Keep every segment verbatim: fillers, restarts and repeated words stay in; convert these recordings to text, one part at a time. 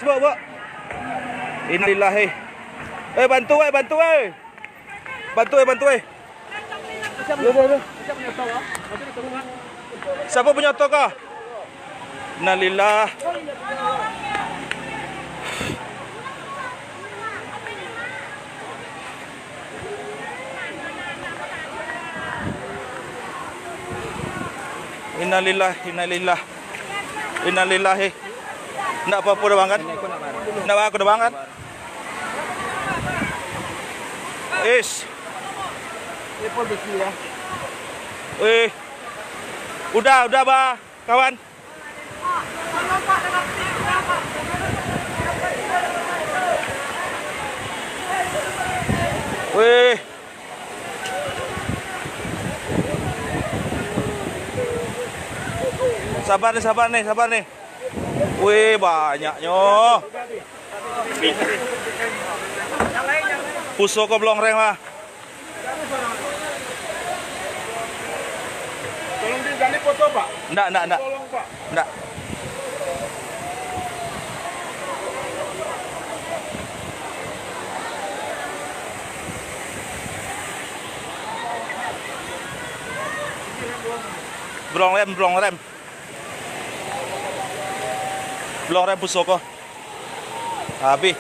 Buk, buk. Innalillahi. Eh, bantu, eh, bantu, eh. Bantu, eh, bantu, eh. Siapa punyo oto ko? Innalillah. Innalillah, innalillah. Innalillahi. Ndak apo-apo doh, Bang, kan? Ndak apo-apo doh, Bang, kan? Is. Eh. Udah, udah, bah, kawan. Weh. Sabar ni, sabar ni, sabar ni. Weh, banyaknyo. Pusoko Blong Rem, ah. Tolong digali foto, Pak. Ndak, ndak, ndak. Tolong, Pak. Ndak. Blong Rem, Blong Rem. Blong Rem pusoko. Habih.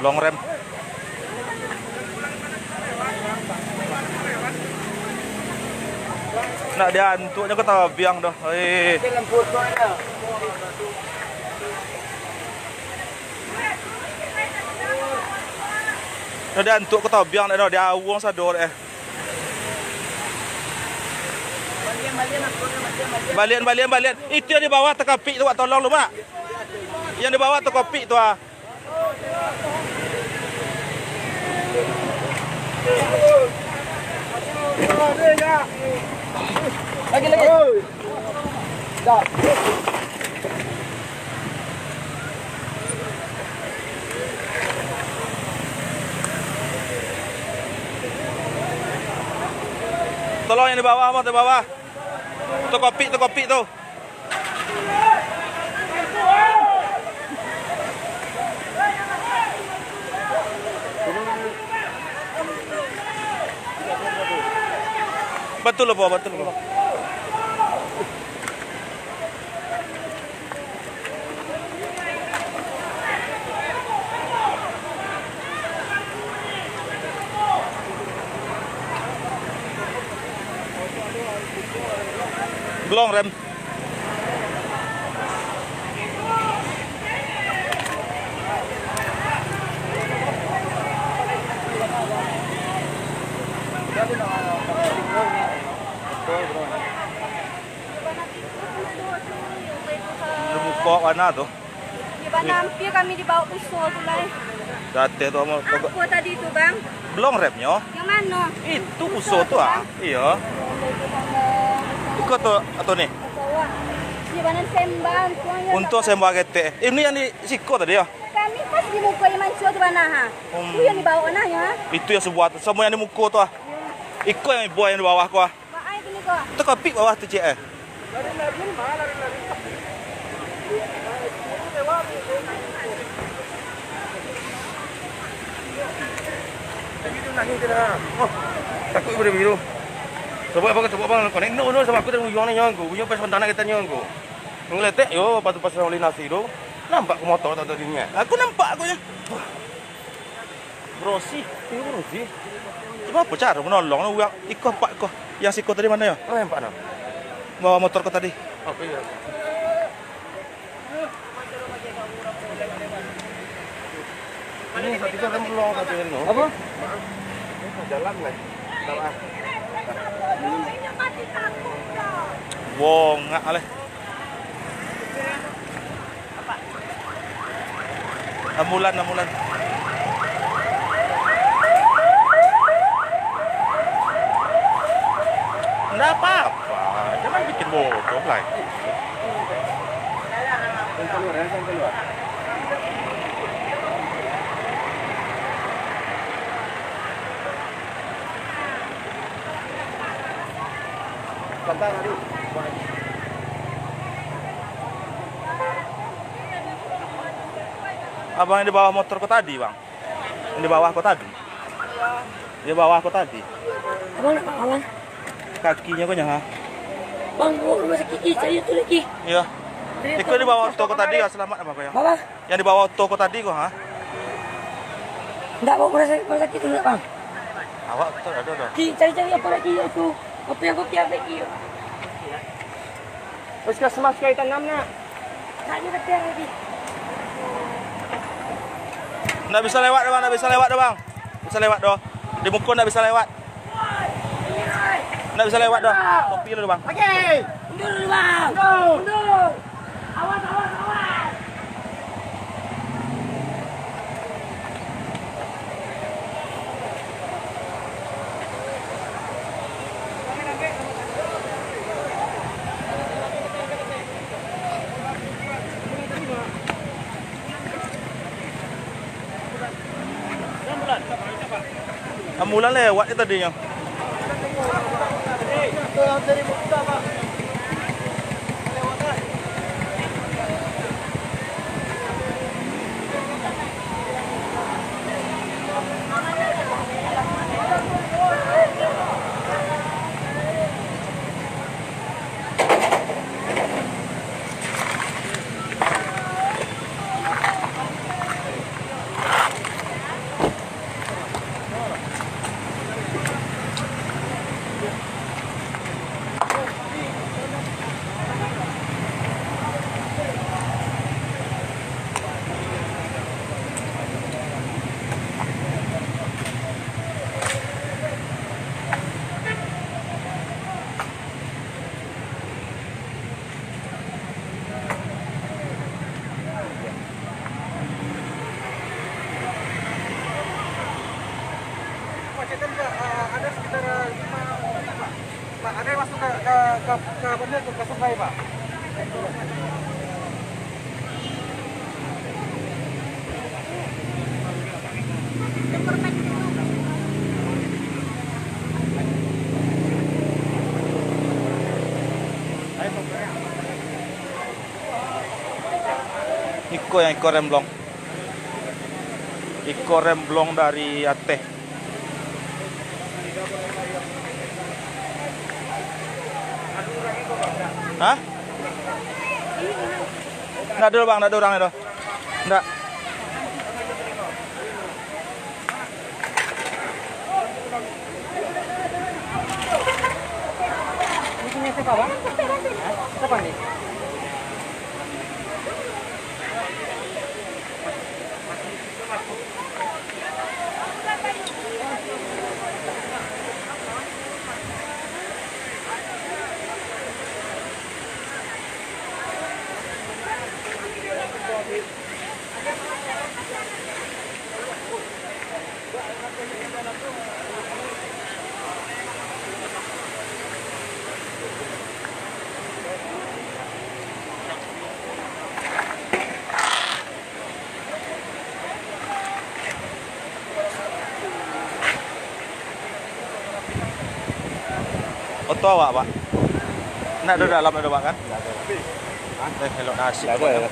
Blong Rem. Nak diantuk nyo ka tabiang doh. Oi. Nak diantuk ka tabiang doh, diawuang sado deh. Balian, balian, balian. Itu yang di bawah takapik tu, Wak, tolong lu, Mak. Yang di bawah takapik tu, ah. Lagi, lagi. Tolong yang di bawah, Bang, di bawah. Takapik, takapik tu. Batul apo? Batul apo? Blong Rem. Lumpuak bana tu. Di bana ampia kami dibawa pusok tu lai. Dateh tu, Apo tadi tu, Bang? Blong Remnyo. Yang mano? Itu pusok tu, ah. Iyo. Iko tu, atau ni? Di bana sembang tu, ya, Untung Bang. Sembang ketek. Ini yang di siko tadi, ya? Kami pas di muko Iman Suo tu bana, ha. Hmm. Tu yang dibawa nah, ya. Itu yang sebuah tu. Semua yang di muko tu, ah. Iko yang buah yang di bawah ko, ah. Takapik bawah tu, cek, eh. Oh, takuik pado biru. Coba apa, coba apa, konek. No, no, sama aku dah uyuang ni, nyong aku. Uyuang pas mentana kita, nyong aku. Ngeletek, yo, patu pas ulih nasi tu. Nampak ku motor tadi ni, eh. Aku nampak aku, ya. Berosi. Iyo, berosi. Cuma apo caro manolong urang? Iko apak ko. Yang siko tadi mano yo? Oh, nampak no. Bawa motor ko tadi. Oke, iyo. Ini satu jam kan belum satu hari no. Apo? Jalan lah. Salah. Bongak leh. Ambulan, ambulan. Ndak apa-apa, jangan bikin bodoh lah. Abang yang di bawah motor ko tadi, Bang? Yang di bawah ko tadi? Di bawah ko tadi? Abang nak bawah? Kakinyo ko nyo, ha? Bang, bawa rumah sakit, Ki. Cari tu lagi. Iyo. Iko di bawah oto ko tadi, ha? Selamat apa ko, yo? Bawah? Yang di bawah oto ko tadi ko, ha? Ndak bawa rumah sakit, rumah sakit tu ndak, Bang? Awak tu ado tu. Ki, cari-cari apa lagi itu? Apa yang kau kiap lagi? Puskesmas Kaitan enam, nak. Ndak bisa lewat doh, Bang, ndak bisa lewat doh, Bang. Bisa lewat doh. Di muko ndak bisa lewat. Ndak bisa lewat doh. Topi dulu, Bang. Oke. Mundur dulu, Bang. Mundur. Mundur. Awas, awas, awas. Ambulan lewat je tadinyo. Kemacetan, Pak, eh, ada sekitar lima menit, Pak. Pak, ada yang masuk ke, ke, ke, ke, apa dia, ke, ke sungai, Pak. Iko yang iko remblong. Iko remblong dari ateh. Hah? Ndak ado, Bang, ndak ado urang tu. Ndak. Ini punya siapa, Bang? Hah? Siapa nih? Oto awak, Pak? Ndak ado dalam ado, Pak, kan? Ndak ado. Eh, elok nasib. Ndak ado, ya.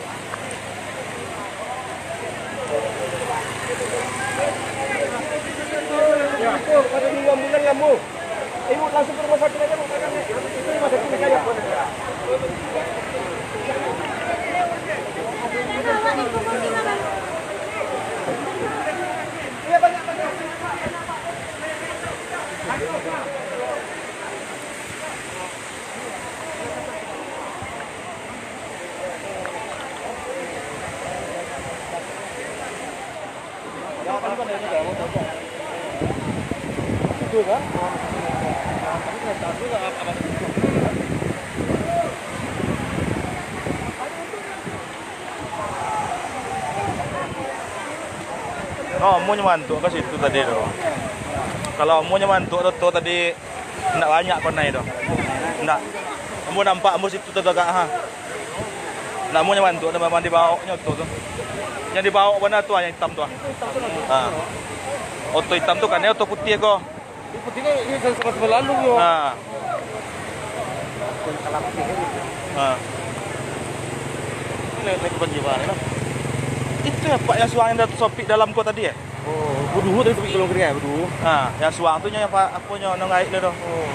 Ya, pada minggu ambulan, ya, Bu. Ibu langsung ke rumah sakit aja, Bu. Itu rumah sakit dekat, ya. Oh, amuah nyo mantuak ka situ tadi tu. Kalau amuah nyo mantuak tu, tu tadi, ndak banyak konai tu. Ndak. Ambo nampak ambo situ tagak, ha. Namonyo bantuak, namo nan dibaoknyo oto tu. Yang dibaok bana tu, yang itam tu, ah. Ha. Oto itam tu kan, oto putiah ko. Putiah ni, ini sama-sama lalu yo. Ha. Ha. Ini naik, naik ke banjir, Pak, ya? Itu ya, Pak, yang suang yang sopik dalam ko tadi, ya? Oh, buduhu tadi sampai ke longkring, ya, buduhu. Ha, yang suang tu nyo yang pa-, apo nyo, nang gaek tu. Oh.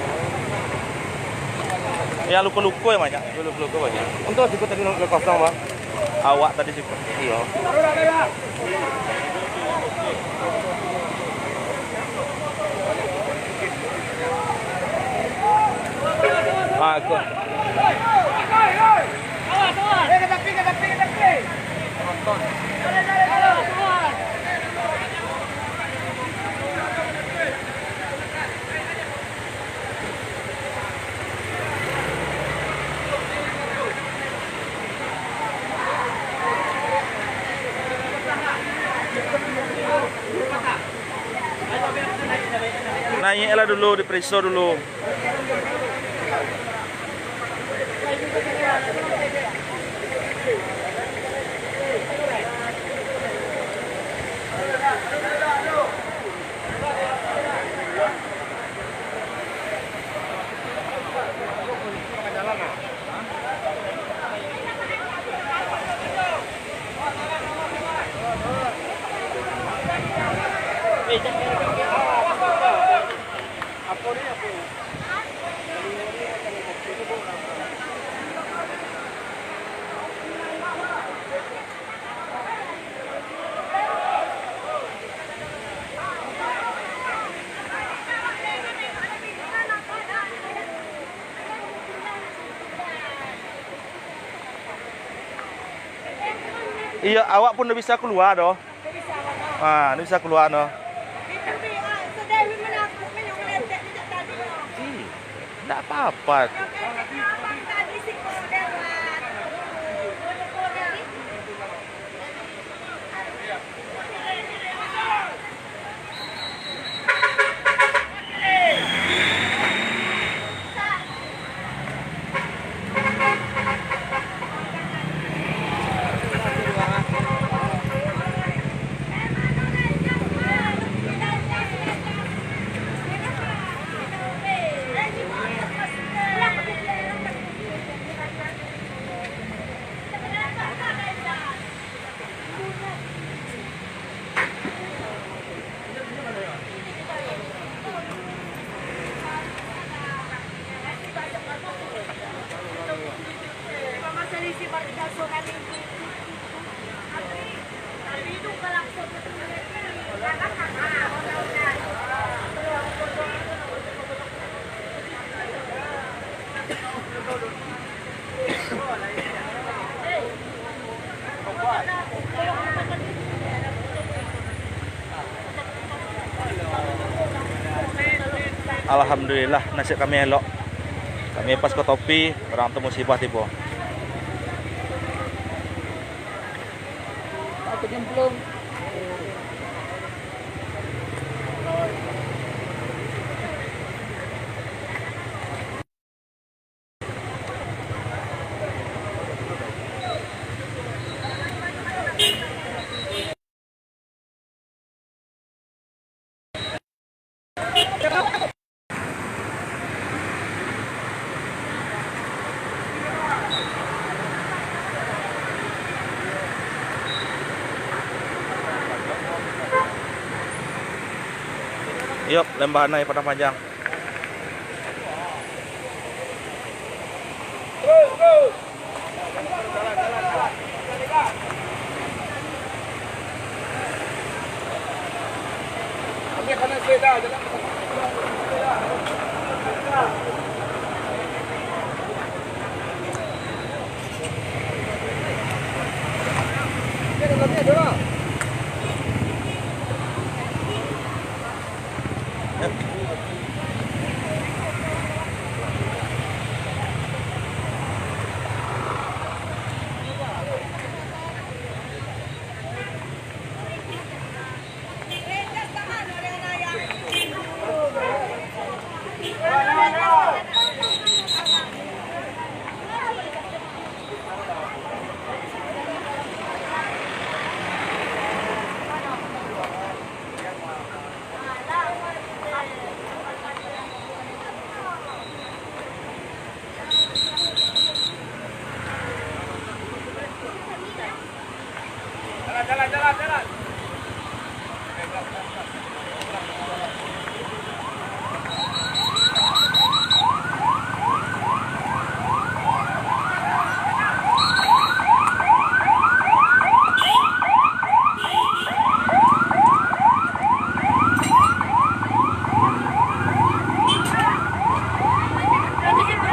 Yang luko-luko yang banyak. Luko-luko banyak. Untung siko tadi nang kosong, Bang. Awak tadi siko. Iyo. Ah, ko. Naiaklah dulu, dipareso dulu. Iyo, awak pun ndak bisa kalua doh. Ah, ndak bisa kalua doh. Ih, ndak apa-apa. Alhamdulillah, nasib kami elok. Kami pas ka topi, urang tu musibah tibo. Yok, Lembah Anai, Padang Panjang. Jalan, jalan, jalan.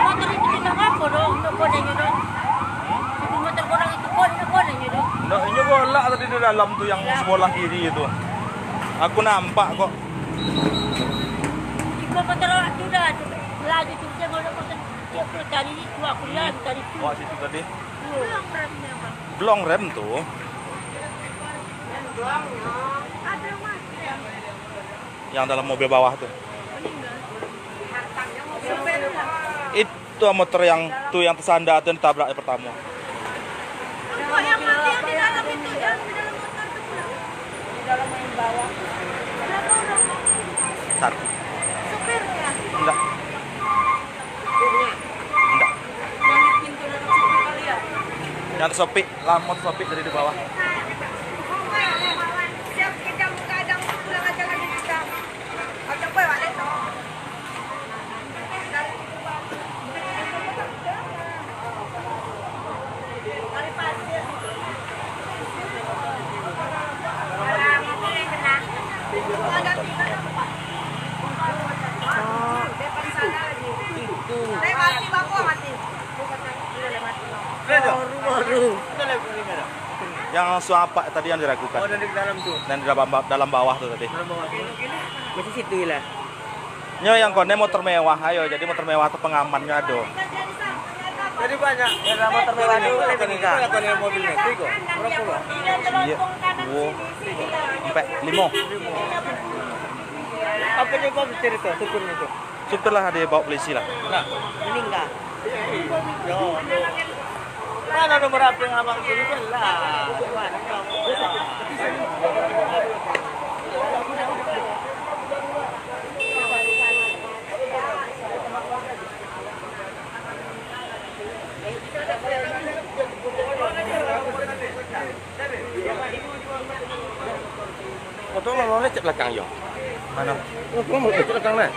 Motor itu di tangah apa doh? Untuk konenyo doh. Itu motor korang itu kon, itu konenyo doh. Ndak, inyo galak tadi di dalam tu yang sebelah kiri itu. Aku nampak kok. Iko motor awak tu dah, laju tu dia bawa motor dia tu tadi tu, aku lihat tadi tu. Awak situ tadi. Belum remnya, Bang. Belum rem tu. Ada, Mas. Yang dalam mobil bawah tu. Itu motor yang tu yang tersandar tu yang ditabrak yang pertama. Kok yang mati yang di dalam itu, yang di dalam motor tu pula? Di dalam yang bawah. Berapa orang? Satu. Supirnya? Enggak. Enggak. Yang di pintu dalam situ kali ya? Yang tersopik, lamot sopik dari di bawah. Siap, kita buka, ada pulang aja lagi kita. Ada apa ya, Pak? Yang suapak tadi yang diragukan. Oh, dari dalam tu. Dan di dalam, dalam bawah tu tadi. Dalam bawah tu. Masih situ lah. Nyo yang kono motor mewah, ayo, jadi motor mewah tu pengamannyo ado. Jadi banyak. Ya, motor mewah tu, lebih nikah. Banyak kono mobil metik kok. Berapa lah? Iya. Duo, tigo, ampek, limo. Apa dia kau cerita, supirnya tu? Supir lah dibawa polisi lah. Nah, meninggal. Yo. Mana nomor H P abang tu? Lah. Motor mah lecet belakang yo. Mana? Motor mah lecet belakang nah.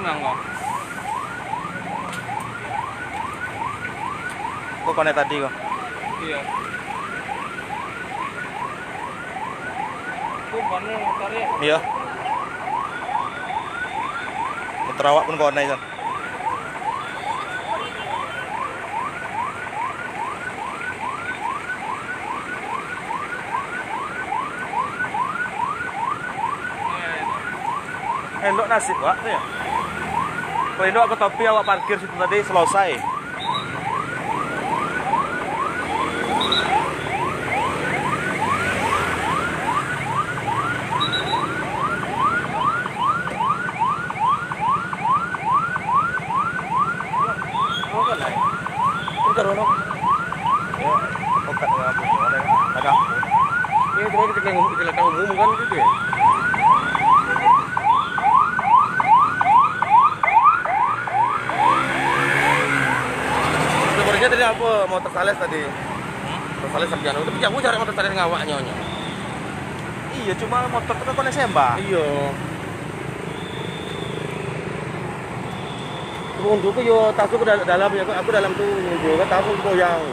Tenang kau. Kau konek tadi kau. Iya. Kau mana tarik? Iya. Terawak pun konek kan. Elok nasib wak tu yo. Kalau indak ke topi awak parkir situ tadi, selesai. Bukan, no. Yo, okat dengan aku, ada, ada. Ini cuma kita kena, kita kena tahu umum kan gitu ya. Sebenarnya tadi apa mau tersales tadi? Tersales sampai anu, tapi jauh jarak mau tersales dengan awaknya, nyo. Iya, cuma motor tu kan konek semba. Iya. Untung tu yo tas tu ke dal-, dalam, yo, aku dalam tu, yo, kan tas tu goyang.